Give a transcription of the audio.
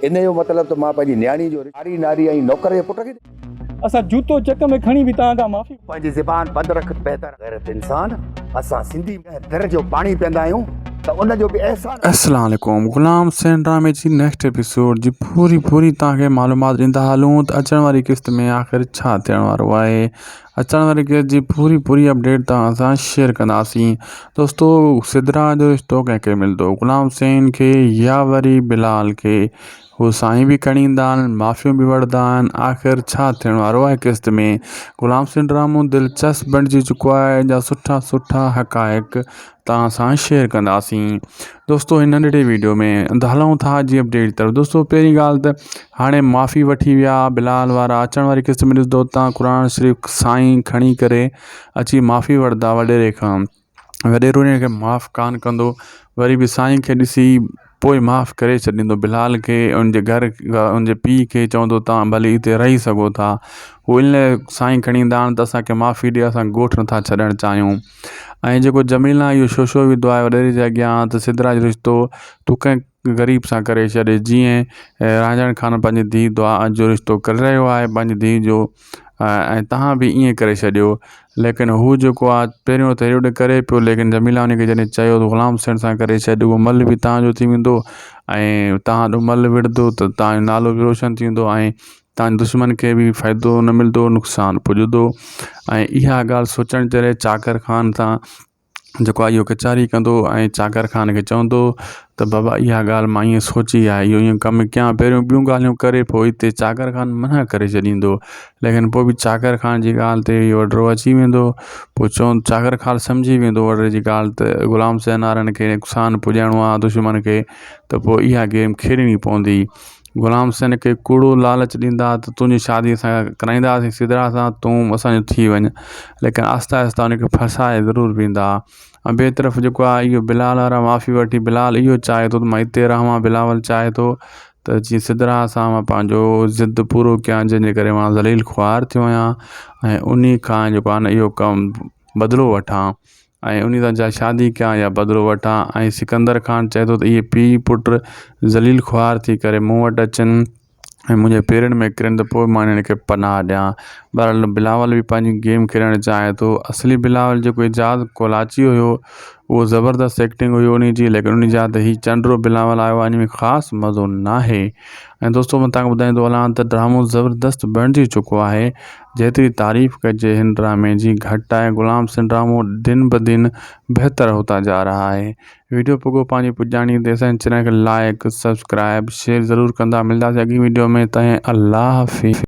ان جو مطلب ته مان پنهنجي نياڻي جو رشتو ناري ۽ نوڪر جي پٽ کي اسان جوتو چڪ ۾ کڻي به توهان کان معافي. پنهنجي زبان بند رک ته بهتر. غيرت انسان اسان سنڌي ڪنهن در جو پاڻي پيئندا آهيون ته ان جو به احسان. السلام عليڪم غلام حسين ڊرامي جي نيڪسٽ ايپيسوڊ جي پوري پوري توهان کي معلومات ڏيندا هلون ته اچڻ واري قسط ۾ آخر ڇا ٿيڻ وارو آهي اچڻ واري قسط جي پوري پوري اپڊيٽ توهان سان شيئر ڪنداسين دوستو سدرا جو رشتو ڪنهن کي ملندو غلام حسين کي يا وري بلال کي هو سائين به کڻي ايندا آهن معافيون به وٺندا آهن آخر ڇا ٿيڻ وارو آهي قسط ۾ غلام حسين ڊرامو دلچسپ بڻجي چڪو آهي جا سٺا سٺا حقائق توهان سان شيئر ڪنداسين دوستو هن ننڍڙي ويڊيو ۾ هلون ٿا جي اپڊيٽ طرف دوستو پهرين ڳالهه ته هاڻي معافي وٺي ويا بلال وارا اچڻ واري قسط ۾ ڏسندو تان قرآن شريف سائين کڻي ڪري اچي معافي وٺندا وڏيري کان وڏيرو ان کي معاف ڪانه ڪندو وري به سائين کي ڏسي پوء معاف ڪري ڇڏيندو بلال کي ان جي گهر ان جي پيء کي چوندو توهان ڀلي هتي رهي سگهو ٿا هو ان لاء سائين کڻي ايندا آهن ته اسانکي معافي ڏي اسان ڳوٺ نٿا ڇڏڻ چاهيون ۽ جيڪو جميلا اهو شوشو وڌو آهي وڏيري جي اڳيان ته سدرا جو رشتو تون ڪنهن غريب سان ڪري ڇڏ جيئن رانجهڻ خان پنهنجي ڌيء دعا جو رشتو ڪري رهيو آهي پنهنجي ڌيء جو ۽ توهان به ائين ڪري ڇڏيو ليڪن هو جيڪو آهي پهريون ته هيڏو ڪري پيو ليڪن جميلا ان کي جڏهن چيو ته غلام حسين سان ڪري ڇڏ اهو ملهه به توهان جو ٿي ويندو ۽ توهان جو ملهه وڙهندو ته توهان جو نالو به روشن ٿيندو ۽ توهان جي دشمن کي به فائدو نه ملندو نقصان پڄندو ۽ اها ڳالهه سوچڻ جي ڪري چاڪر خان سان جيڪو آهي اهو ڪچهري ڪندو ۽ چاڪر خان کي چوندو ته بابا اها ڳالهه مان ائين سوچي آهي اهو ائين ڪم ڪيان پهريون ٻيون ڳالهيون ڪري پوءِ هتي چاڪر خان منع ڪري ڇڏيندو ليڪن پوءِ به چاڪر خان جي ڳالهه تي اهو وڏيرو اچي ويندو پوءِ چون چاڪر خان سمجهي ويندو وڏيري جي ڳالهه ته غلام حسين وارن کي نقصان پڄائڻو آهي دشمن کي ته پوءِ اها گيم کيڏڻي پوندي غلام حسين کي ڪوڙو لالچ ڏيندا ته تنهنجي شادي اسان ڪرائينداسين سدرا سان تون اسانجو ٿي وڃ ليڪن آهستي آهستي ان کي ڦسائي ضرور ويندا ۽ ٻئي طرف جيڪو آهي اهو بلال وارا معافي وٺي بلال اهو چاهي ٿو ته مان هتي رهان بلاول چاهي ٿو ته جيئن سدرا سان مان پنهنجو ضد پورو ڪيان جنهن جي ڪري مان ذليل خوار ٿيو آهيان ۽ ان کان جيڪو آهي نه اهو ڪم بدلو وٺان ۽ انهي سان جا شادي ڪيان يا بدلو وٺان ۽ سڪندر خان چئي ٿو ته اهي پيء پٽ ذليل خوار ٿي ڪري مون وٽ اچن ۽ منهنجي پيرن ۾ ڪرن ته پوء مان انهن کي پناهه ڏيان بهرحال بلاول به پنهنجي گيم کيڏڻ چاهي ٿو اصلي بلاول جيڪو اعجاز ڪولاچي هيو اهو زبردست ايڪٽنگ هئي انهي جي ليڪن انهي جا ته هي چنڊ بلاول آيو آهي ان ۾ خاص مزو ناهي ۽ دوستو مان تهانکي ٻڌائيندو هلان ته ڊرامو زبردست بڻجي چڪو آهي جيتري تعريف ڪجي هن ڊرامي جي گهٽ آهي غلام حسين ڊرامو دن به دن بهتر هوتا جا رها هي ويڊيو پڳو پنهنجي پڄاڻي تي اسان جي چينل کي لائڪ سبسڪرائب شيئر ضرور ڪندا ملداسي اڳي ويڊيو ۾ تائين الله حافظ.